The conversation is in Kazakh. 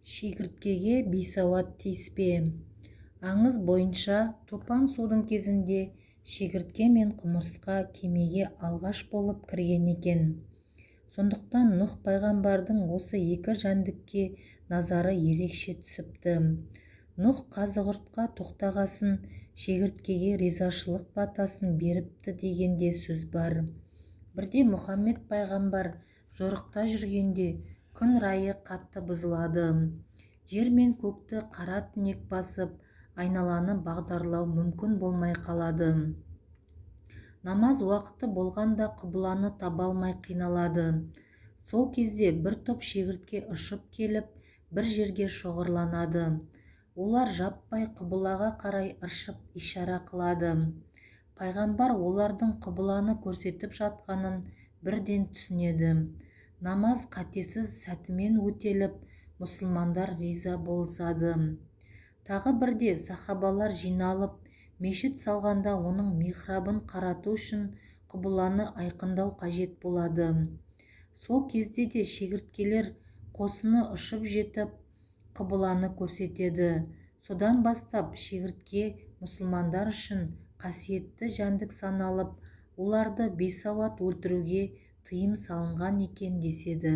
Шегірткеге бейсауат тиіспе. Аңыз бойынша, топан судың кезінде шегіртке мен құмырсқа кемеге алғаш болып кірген екен. Сондықтан Нұх пайғамбардың осы екі жәндікке назары ерекше түсіпті. Нұх қазығұртқа тоқтағасын, шегірткеге ризашылық батасын беріпті деген де сөз бар. Бірде Мұхаммед пайғамбар жорықта жүргенде күн райы қатты бұзылады. Жер мен көкті қара түнек басып, айналаны бағдарлау мүмкін болмай қалады. Намаз уақыты болғанда құбыланы таба алмай қиналады. Сол кезде бір топ шегіртке ұшып келіп, бір жерге шоғырланады. Олар жаппай құбылаға қарай ыршып ишара қылады. Пайғамбар олардың құбыланы көрсетіп жатқанын бірден түсінеді. Намаз қатесіз, сәтімен өтеліп, мұсылмандар риза болысады. Тағы бірде сахабалар жиналып, мешіт салғанда оның михрабын қарату үшін құбыланы айқындау қажет болады. Сол кезде де шегірткелер қосыны ұшып жетіп, құбыланы көрсетеді. Содан бастап шегіртке мұсылмандар үшін қасиетті жәндік саналып, оларды бейсауат өлтіруге тыйым салынған екен деседі.